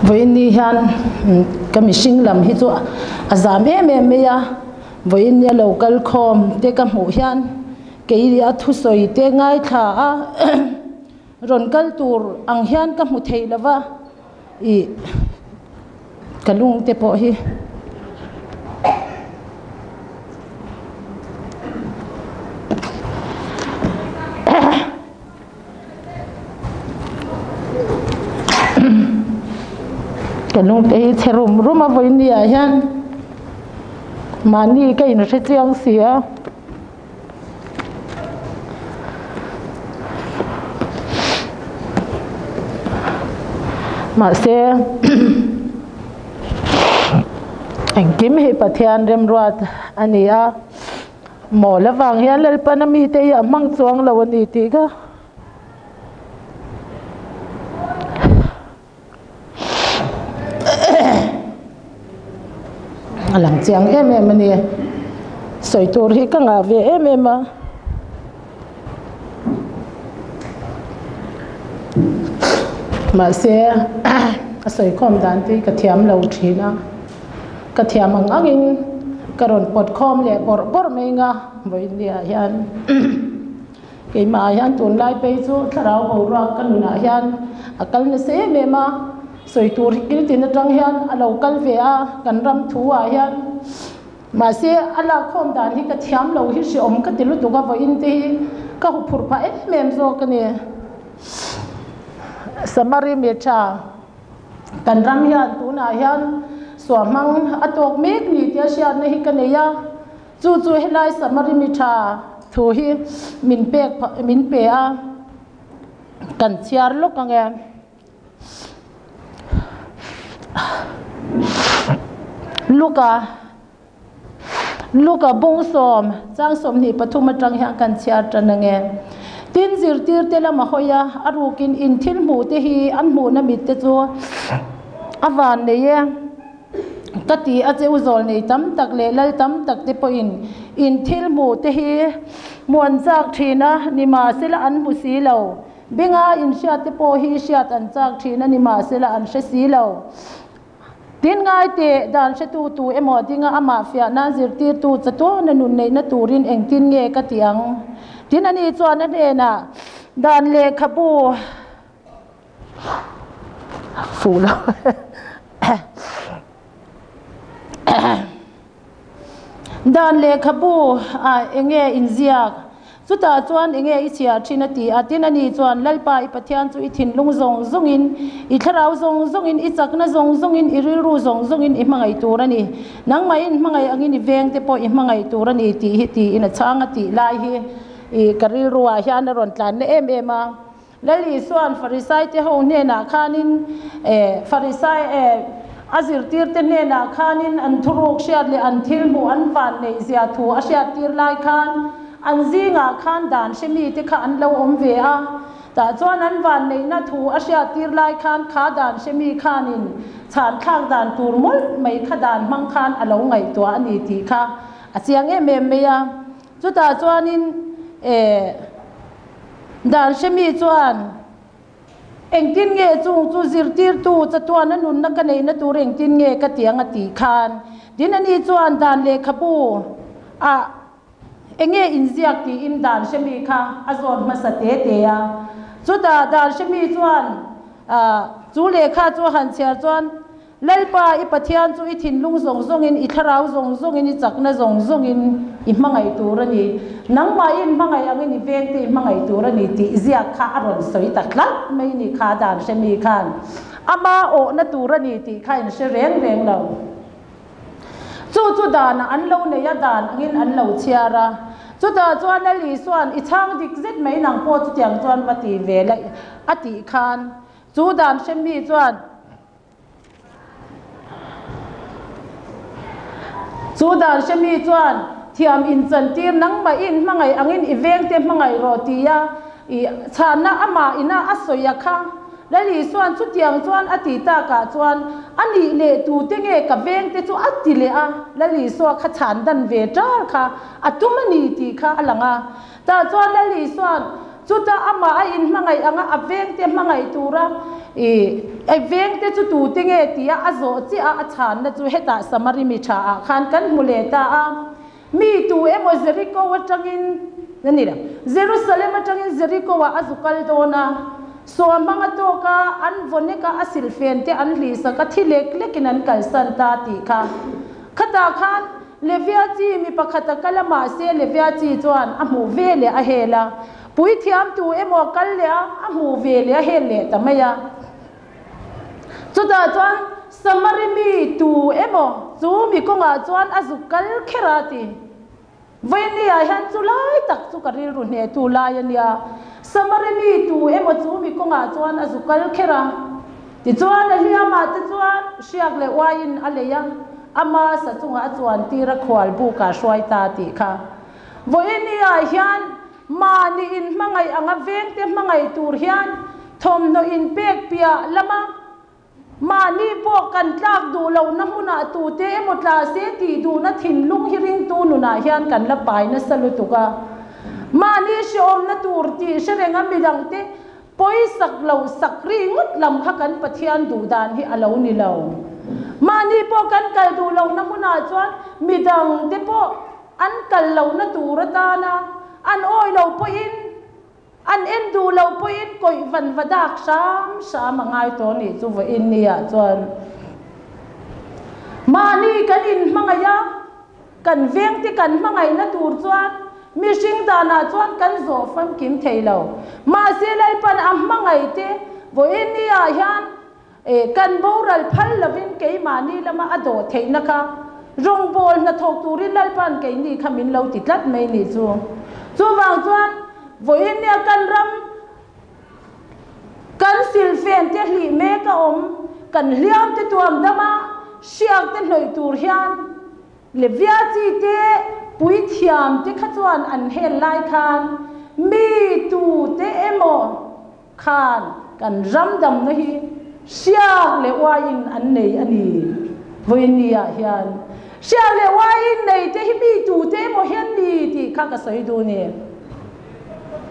Vawiin ni hian ka mihring lam hi chu a zam em em mai a, vawiin nia lo kal khawm te ka hmuh hian kei a thusawi te ngaithla a rawn kal tur ang hian ka hmu thei lo va, ih ka lung te pawh hi. Ka lungte hi chhe rum rum a vawiin ni ah hian mahni ka inhre chiang si a. Mahse engkim hi Pathian remruat a ni a. Mawl avang hian Lalpana mite hi a hmang chuang lo a ni tih kha. A lang chiang em em a ni. Sawi tur hi ka ngah ve em em a. Mahse a sawi khawm dan te hi ka thiam lo thin a. Ka thiam ang angin ka rawn pawt khawm leh bawrh bawrh mai anga vawiin ah hian keimah ah hian tunlai phei chu thlarau boruak ka nunah hian a kal nasa em em a, sawi tur hi kil tin atang hian a lo kal ve a kan ram thu ah hian mahse a lak khawm dan hi ka thiam lo hi hreawm ka ti lutuk a vawiin te hi ka huphurh phah em em zawk a ni. Samari Mecha. Kan ram hian tunah hian suahmang a tawk mek ni tia hriatna hi ka nei a, chu chu helai Samari mi tha thu hi min pek min pe a, kan chhiar lawk ang e. Luka Luka bung sawm chang 23 atang hian kan chhiar tan ang e. Tin zirtir te lama hawi a, a rukin in thil hmuh te hi an hmuhna mit te chu a van nei e. Ka ti a cheu zawl nei tam tak leh lal tam tak te pawhin in thil hmuh te hi hmuh an chak thin a, nimahsela an hmu si lo. Benga in hriat te pawh hi hriat an chak thin a, nimahsela an hre si lo. Tin ngai teh, dan hretu tu emaw dinga amah fiah nan zirtirtu chatuana nun neihna turin engtin nge ka ti ang? Tin ani chuan a hnenah, Dan lehkhabu fuh lo Dan lehkhabu ah enge inziak? Chutah chuan enge i chhiah thin a ti a, tin ani chuan, Lalpa i Pathian chu i thinlung zawng zawngin, i thlarau zawng zawngin, i chakna zawng zawngin, i rilru zawng zawngin i hmangaih tur a ni. Nangmahin hmangaih angin i vengte pawh i hmangaih tur a ni tih hi tiin a chhang a tih lai hi i ka rilruah hian a rawn tlanna em em a. Lal Isua'n Farisaite ho hnenah khanin, Farisai, a zirtirte hnenah khanin an thuruk hriat leh an thil hmuh an van neih zia thu a hriattir lai khan an zingah khan dan hre mite kha an lo awm ve a. Tah chuan an van neihna thu a hriattir lai khan kha dan hre mi khanin chhan thlak dan tur mawlh mai kha dan hmang khan a lo ngaihtuah a ni tih kha a chiang em em mai a. Chutah chuanin Dan hremi chuan, Engtin nge chung chu zirtirtu chatuana nunna ka neihna tur engtin nge ka ti ang a tih khan tin ani chuan dan lehkhabu ah enge inziak tiin dan hremi kha a zawt hmasa te te a. Chutah dan hremi chuan chu lehkha chu a han chhiar chuan, Lalpa, i Pathian chu i thinlung zawng zawngin, i thlarau zawng zawngin, i chakna zawng zawngin i hmangaih tur a ni. Nangmahin hmangaih angin i vengte i hmangaih tur a ni tih ziak kha a rawn sawi ta tlat mai ni kha dan hre mi khan ama awhna tur a ni tih kha in hre reng reng lo. Chu chu danah an lo nei a, dan angin an lo chhiar a. Chutah chuan Lal Isua'n i chhang dik zet mai nang pawh chutiang chuan va ti ve la a tih khan chu dan hre mi chuan, Chu dan hremi chuan thiam inchantir nangmah in hmangaih angin i vengte hmangaih rawh tia i chhanna amah ina a sawi a kha. Lal Isua'n chutiang chuan a ti takah chuan a nih leh tute nge ka vengte chu a ti leh a, Lal Isua kha chhan dan ve ṭar kha a tum a ni tih kha a lang a. Tah chuan Lal Isua'n chuta amah a inhmangaih anga a vengte hmangaih tura i. E vengte chu tute nge tia a zawh chiah a, a chhanna chu hetah Samari mi tha ah khan kan hmu leh ta a. Mi tu emaw Jeriko atangin, a ni lo, Jerusalem atangin Jeriko ah a zu kal dawn a, suamhmang a tawk a, an vaw nek a, a silhfen te an hlihsak a, thi lek lekin an kalsan ta tih kha. Khatah khan Levia chi mi pakhat a kal a, mahse Levia chi chuan a hmuh ve leh a hel a, puithiam tu emaw a kal leh a, a hmuh ve leh a hel leh ta mai a. Chutah chuan Samari mi tu emaw chu mi kawngah chuan a zuk kal kher a ti. Vawinia hian chu lai tak chu ka rilru hnehtu lai a nia. Samari mi tu emaw chu mi kawngah chuan a zuk kal kher a. Tichuan a hliamah te chuan hriak leh uaiin a lei a, ama sa chungah a chuan tir a khual bukah hruai ta tih kha. Vawinia hian Mahni inhmangaih anga vengte hmangaih tur hian thawmhnaw inpek piah lama mahni pawh kan tlak duh lohna hmunah tute emaw tla se tih duhna thinlung hi ringtu nunah hian kan la pai nasa lutuk a. Mahni hrehawmna tur tih hre renga midangte pawisak lo sak ri ngawt lam kha kan Pathian duh dan hi a lo ni lo. Mahni pawh kan kal duh lohna hmunah chuan midangte pawh An kal lohna tur atana an awi lo pawhin, an en duh lo pawhin kawih van va dak hram hram a ngai tawh nih chu vawiin nia chuan mahni kan inhmangaih a, kan vengte kan hmangaihna tur chuan mihring danah chuan kan zawh famkim thei lo. Mahse Lalpan a hmangaihte vawiin nia hian E, kan boral phal lovin keimahni lama a dawh theihna kha rawngbâwl hnathawk turin Lalpa'n keini kha min lo ti tlat mai nih chu. Chuvang chuan vawiin nia kan ram kan silfen te hlih mek a awm, kan hliam te tuam dama hriak te hnawih tur hian Levia chi te puithiam te kha chuan an hel lai khan mi tu te emaw Khan kan ram damna hi hriak leh uaiin an nei a ni. Vawiinni-ah hian hriak leh uaiin nei te hi mi tute emaw hian ni tih kha ka sawi duh ni.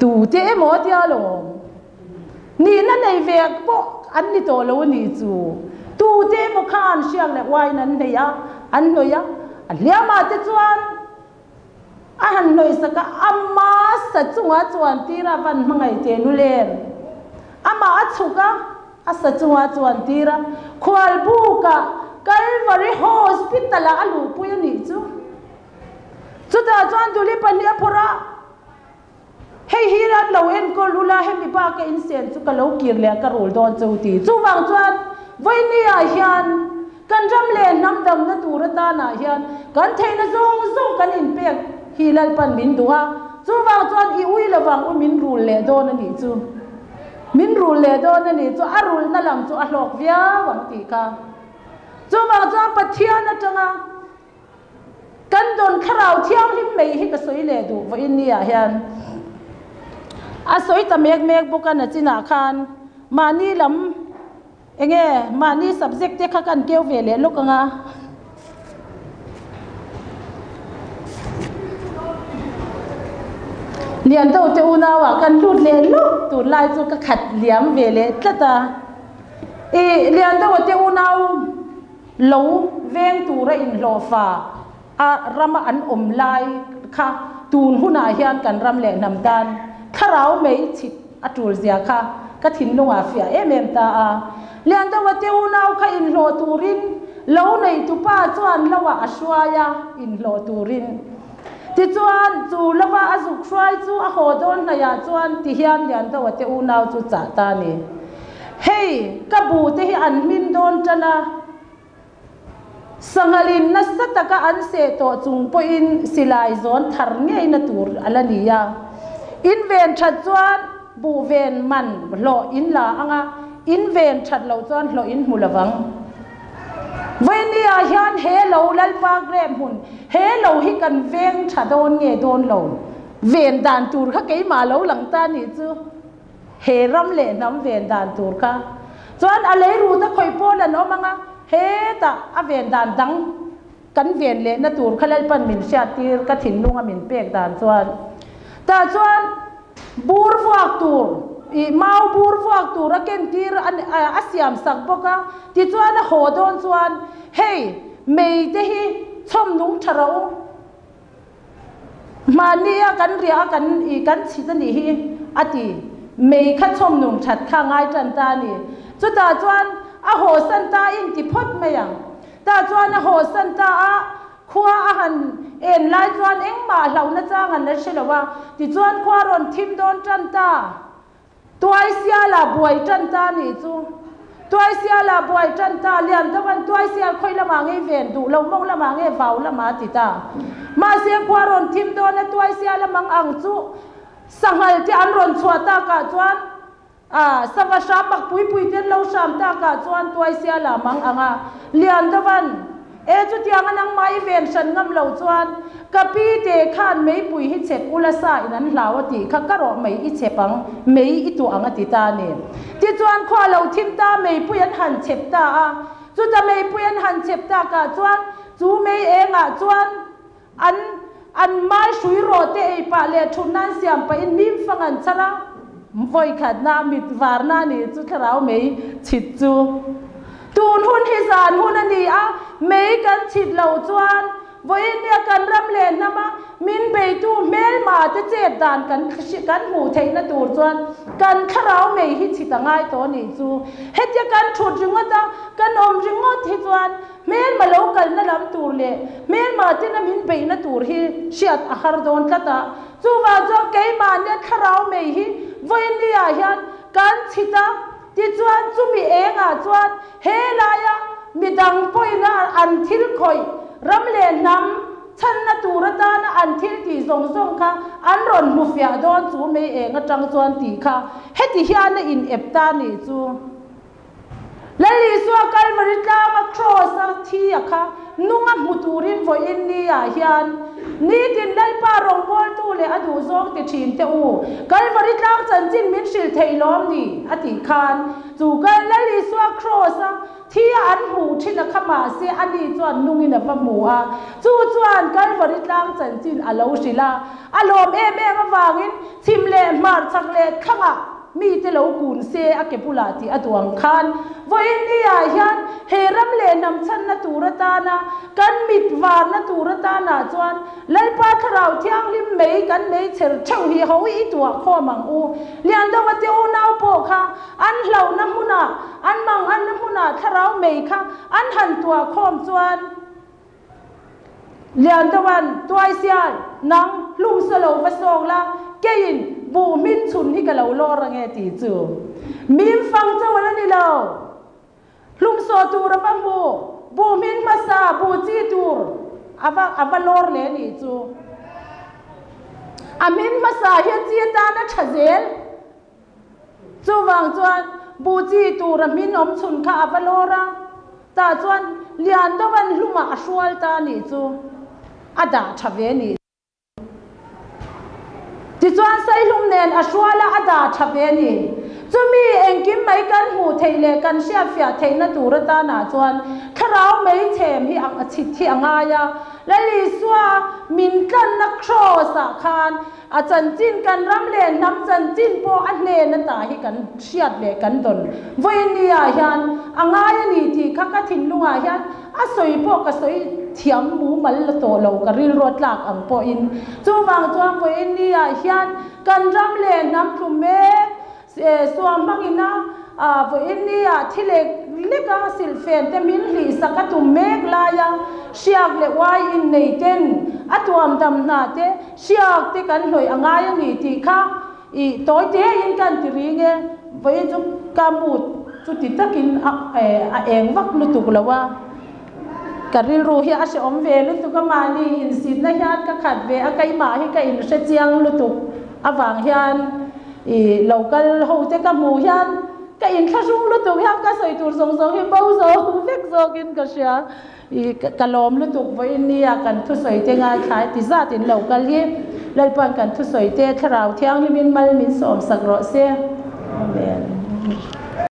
Tute emaw tia lawm. Nihna nei ve pawh an ni tawh lo a nih chu. Tute emaw khan hriak leh uaiin an nei a, an hnawih a, a hliamah te chuan A han hnawihsak a, ama sa chunga chuan tir a van hmangaih teh nu lem. Amah a chhuk a, a sa chunga chuan tir a, Khualbukah Calvary Hospital-ah a luhpui a nih chu. Chutah chuan Duli pahnih a phawrh a, Hei hi an lo enkawl ula, hemi baka insen chu ka lo kir leh a ka rul dawn che u ti. Chuvang chuan Vawinia hian kan ram leh hnam damna tur atanah hian kan theihna zawng zawng kan inpek hi Lalpan min duh a, chuvang chuan i ui lovang u min rul leh dawn a nih chu. Min rul leh dawn a nih chu a rulna lam chu a hlawk viau ang tih kha. Chuvang chuan Pathian atanga Kan dawn thlarau thianghlim mai hi ka sawi leh duh vawiin ni ah hian a sawi ta mek mek bawk a nachinah khan mahni lam enge mahni subject te kha kan keu ve leh lawk ang a. Lian deuh te unau ah kan lut leh lawk tunlai chu ka khat liam ve leh tlat a ih lian deuh te unau Lo veng tura inhlawhfa a rama an awm lai kha tun hunah hian kan ram leh hnam tan thlarau mei chhit a tul zia kha ka thinlungah fiah em em ta a. Liandova te unau kha inhlawh turin lo neitupa chuan loah a hruai a, inhlawh turin. Tichuan chu lova a zuk hruai chu a haw dawn hnaihah chuan tihian Liandova te unau chu chah ta a ni. Hei, ka bu te hi an hmin dawn tan a, sanghalin nasa taka an seh tawh chung pawhin silai zawn thar ngeina tur a la ni a. In ven that chuan buh ven man hlawh in la ang a, in ven that loh chuan hlawh in hmu lovang. Vawinia hian he lo Lalpa grep hmun, he lo hi kan veng tha dawn nge dawn lo? Ven dan tur kha keimah lo lang ta nih chu. He ram leh hnam ven dan tur kha chuan a lei rut a khawih pawn an awm ang a, hetah a ven dan dang kan ven lehna tur kha Lalpan min hriat tir ka thinlunga min pek dan chuan tah chuan bur vuak tur. I mau bur vuak tur a kentir a siam sak bawk a, tichuan a haw dawn chuan, Hei, mei te hi chhawm nung tha rawh u. Mahni a kan riah a kan i kan chhit a nih hi, a ti. Mei kha chhawm nung that kha ngai tan ta a ni. Chutah chuan a haw san ta in ti phawt mai ang. Tah chuan a haw san ta a, Khua a han en lai chuan engmah hlauhna chang an la hre lo a, tichuan khua rawn thim dawn tan ta. Tuaisiala buai tan ta nih chu. Tuaisiala buai tan ta, lian deuh an tuaisial khawi lamah nge ven duh lo mawng lamah nge vau lamah a ti ta. Mahse khua rawn thim dawn a tuaisiala mang ang chu sanghal te an rawn chhuah takah chuan A, sava hram mak pui pui ten lo hram takah chuan tuaisiala mang ang a, lian deuhan, E chutiang a nangmah i ven hran ngam lo chuan ka pi te khan meipui hi chhep ula sa in an hlau a tih kha ka rawh mei i chhep ang, mei i tuah ang a ti ta a ni. Tichuan khua lo thim ta meipui an han chhep ta a, chuta meipui an han chhep takah chuan chu mei engah chuan An an mai hrui rawh te ei pah leh thut nan siam pahin mim fang an chhar a, vawi khatna mit varna a nih chu thlarau mei chhit chu. Tun hun hi zan hun a ni a, mei kan chhit loh chuan vawiin nia kan ram leh hnam a min beitu hmelma te chet dan kan kan hmuh theihna tur chuan kan thlarau mei hi chhit a ngai tawh a nih chu. Hetia kan thut ringawt a, kan awm ringawt hi chuan Hmelma lo kalna lam tur leh hmelma tina min beihna tur hi hriat a har dawn tlat a. Chuvang chuan keimahnia thlarau mei hi vawinia hian kan chhit a, tichuan chumi engah chuan he laia midang pawhina an thil khawih ram leh hnam chhanna tur atana an thil tih zawng zawng kha an rawn hmu fiah dawn chu mei eng atang chuan tih kha heti hian a in ep ta nih chu. Lal Isua Kalvari tlanga Kraws a thi a kha nung a hmu turin vawiin ni ah hian nitin Lalpa rawngbawltu leh a duhzawng ti thin teh u, Kalvari tlang chanchin min hrilh theih lawm ni? a tih khan chu Lal Isua Kraws a thi a an hmuh thin a kha mahse ani chuan nungin a va hmu a, chu chuan Kalvari tlang chanchin a lo hrilh a, a lawm em em avangin chhim leh hmarchhak leh thlangah Mite lo kun se a ke bulah tih a duh ang khan vawiin ni ah hian he ram leh hnam chhanna tur atana kan mit varna tur atanah chuan Lalpa Thlarau Thianghlim mei kan mei chher theuh hi ho i tuah khawm ang u. Liandova te unau pawh kha an hlauhna hmunah, an manganna hmunah Thlarau mei kha an han tuah khawm chuan, Lian deuhan, Tuaisial, nang hlum sa lo va sawk la, keiin buh hmin chhun hi ka lo lawr ange tih chu. Mim fang chauh a la ni lo. Hlum sawh tur a va hmu, buh hmin hmasa, buh chi tur a va a va lawr leh nih chu. A hmin hmasa hi a chi atan a tha zel. Chuvang chuan buh chi tur a hmin awm chhun kha a va lawr a, tah chuan lian deuhan hlumah a hrual ta a nih chu a dah tha ve a nih. Tichuan Saihlum nen a hrual a, a dah tha ve a ni. Chumi engkim mai kan hmuh theih leh kan hriatfiah theihna tur atanah chuan thlarau mei chhem hi a chhit hi a ngai a. Lal Isua min tlanna kraws ah khan A chanchin kan ram leh hnam chanchin pawh a hnen ata hi kan hriat leh kan dawn vawiin ah hian a ngai a ni tih kha ka thinlungah hian a sawi pawh ka sawi thiam mumal la tawh lo ka rilru a tlak ang pawhin chuvang chuan vawiin ah hian kan ram leh hnam tlu mek Suam hmangin a vawiin ni ah thi lek lek a silhfen te min hlih sak a tum mek lai a, hriak leh uai innei ten a tuam dam hna te hriak te kan hlawih a ngai a ni tih kha i tawi te in kan ti ring e, vawiin chu ka mood chu ti takin a a eng vak lutuk lo a, ka rilru hi a hrehawm ve lutuk a mahni insitna hian ka khat ve a keimah hi ka inhre chiang lutuk avang hian. I lo kal ho te ka hmuh hian ka inthlahrung lutuk hian ka sawi tur zawng zawng hi bo zo vek zawkin ka hria. I ka lawm lutuk vawiin nia kan thusawi te ngaithlai ti zat in lo kal hi Lalpa'n kan thusawi te Thlarau Thianghlimin mal min sawm sak rawh se.